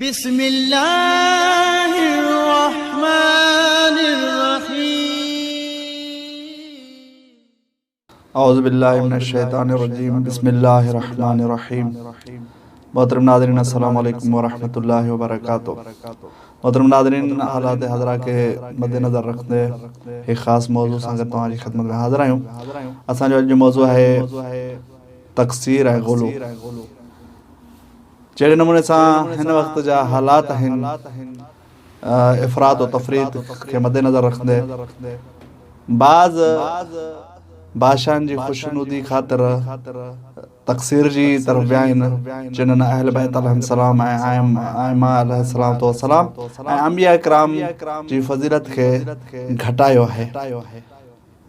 بسم الله الرحمٰن الرحيم. اعوذ بالله من الشيطان الرجيم بسم الله الرحمن الرحيم محترم ناظرين السلام عليڪم ورحمة الله وبرڪاته محترم ناظرين حالات حاضره کي مد نظر رکندي هڪ خاص موضوع سان گڏ توهان جي خدمت ۾ حاضر آهيون اسان جو اڄ جو موضوع آهي تقصير ۽ غلو جهڙي نموني سان هن وقت جا حالات آهن افراط و تفريط کي مد نظر رکندي بعض بادشاهن جي خوشنودي خاطر تقصير جي طرف ويا آهن جنھن اهل بيت عليهم السلام ۽ ائمه عليه الصلوة والسلام ۽ انبياء ڪرام جي فضيلت کي گهٽايو آهي.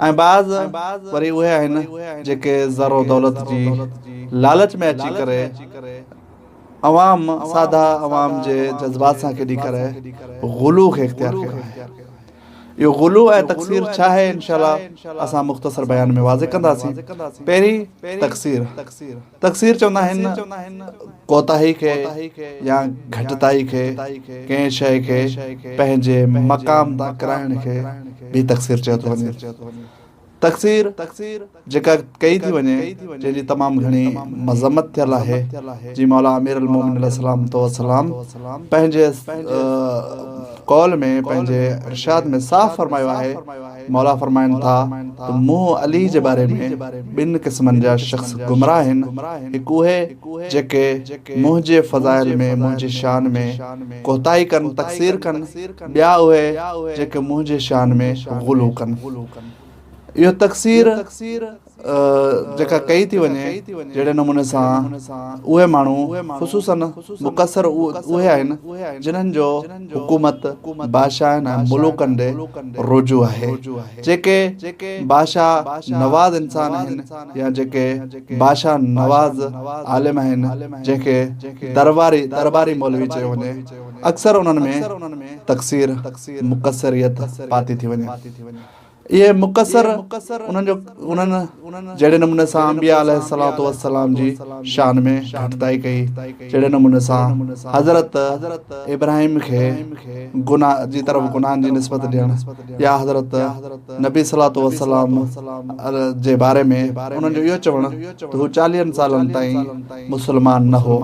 ۽ بعض وري اهي آهن جيڪي زر و دولت جي لالچ ۾ اچي ڪري عوام ساده عوام جي جذبات سان کيڏي ڪري غلو کي اختيار ڪيو آهي. اهو غلو ۽ تقصير ڇا آهي انشاء الله اسان مختصر بيان ۾ واضح ڪنداسين. پهرين تقصير. تقصير چوندا آهن ڪوتاهي کي يا گهٽتائي کي، ڪنهن شيء کي پنهنجي مقام تان ڪرائڻ کي به تقصير چيو ٿو وڃي. تقصير جيڪا ڪئي ٿي وڃي جنهن جي تمام گهڻي مذمت ٿيل آهي، جي مولا امير المومنين عليه السلام والسلام پنهنجي قول ۾ پنهنجي ارشاد ۾ صاف فرمايو آهي، مولا فرمائن ٿا ته مون علي جي باري ۾ ٻن قسمن جا شخص گمراهه آهن، هڪ اهي جيڪي منهنجي فضائل ۾ منهنجي شان ۾ ڪوتاهي ڪن، تقصير ڪن، ٻيا اهي جيڪي منهنجي شان ۾ غلو ڪن. اهو تقصير جيڪا ڪئي ٿي وڃي جهڙي نموني سان اهي ماڻهو خصوصاً مقصر اهي آهن جنھن جو حڪومت بادشاهن ۽ ملوڪن ڏي رجوع آهي جيڪي بادشاهه نواز انسان آهن يا جيڪي بادشاهه نواز عالم آهن جنهن کي درباري درباري مولوي چيو وڃي اڪثر انهن ۾ تقصير مقصريت پاتي ٿي وڃي. اهي مقصر انهن جو انهن جهڙي نموني سان انبياء عليه الصلوة والسلام جي شان ۾ گهٽتائي ڪئي جهڙي نموني سان حضرت ابراهيم کي گناھ جي طرف گناهن جي نسبت ڏيڻ يا حضرت نبي صلوة والسلام جي باري ۾ انهن جو اهو چوڻ ته هو چاليهن سالن تائين مسلمان نه هو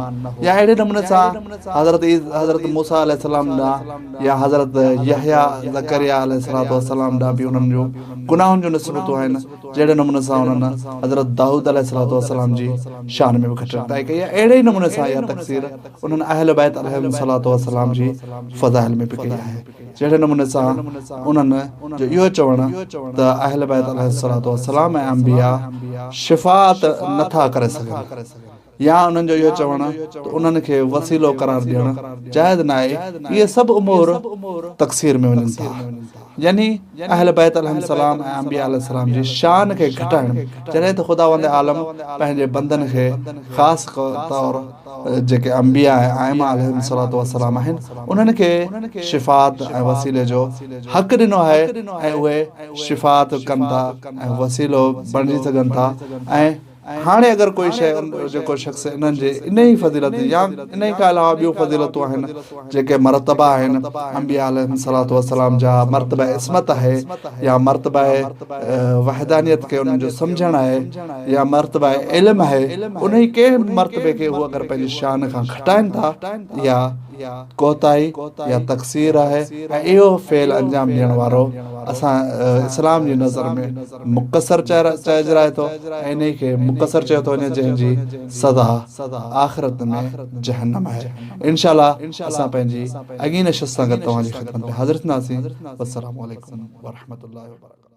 يا اهڙي نموني سان حضرت حضرت موسيٰ عليه السلام ڏانهن يا حضرت يحيٰ زڪريا عليه الصلوة والسلام ڏانهن به انهن جون گناهن جون نسبتون آهن، جهڙي نموني سان انهن حضرت دائود عليه الصلوة والسلام جي شان ۾ به گهٽتائي ڪئي آهي، اهڙي ئي نموني سان اها تقصير انهن اهل بيت عليهم الصلوة والسلام جي فضائل ۾ به ڪئي آهي، جهڙي نموني سان انهن جو اهو چوڻ ته اهل بيت عليه الصلوة والسلام ۽ انبياء شفاعت نٿا ڪري سگهن. يا انهن جو اهو چوڻ ته انهن کي وسيلو قرار ڏيڻ جائز ناهي، اهي سڀ امور تقصير ۾ وڃن ٿا. يعني اهل بيت عليهم السلام ۽ انبياء عليه السلام جي شان کي گهٽائڻ، جڏهن ته خداوند عالم پنهنجي بندن کي خاص طور جيڪي انبياء ۽ ائمه عليهم الصلوة والسلام آهن انهن کي شفاعت ۽ وسيلي جو حق ڏنو آهي ۽ اهي شفاعت ڪن ٿا ۽ وسيلو بڻجي سگهن ٿا ۽ هاڻي اگر ڪوئي شيء جيڪو شخص انهن جي انهي فضيلت يا انهي کان علاوه ٻيون فضيلتون آهن جيڪي مرتبا آهن انبياء عليهم الصلوة والسلام جا مرتبه عصمت آهي يا مرتبه وحدانيت کي انهن جو سمجهڻ آهي يا مرتبه علم آهي انهي ڪنهن مرتبي کي هو اگر پنهنجي شان کان گهٽائن ٿا يا ڪوتاهي يا تقصير آهي ۽ اهو فعل انجام ڏيڻ وارو اسان اسلام جي نظر ۾ مقصر چئجرائي ٿو ۽ انهي کي مقصر چيو ٿو وڃي جنهن جي سزا آخرت ۾ جهنم آهي انشاء الله اسان پنهنجي اڳين نشست سان گڏ توهان جي خدمت ۾ حاضر ٿينداسين والسلام عليڪم ورحمة الله وبرڪاته.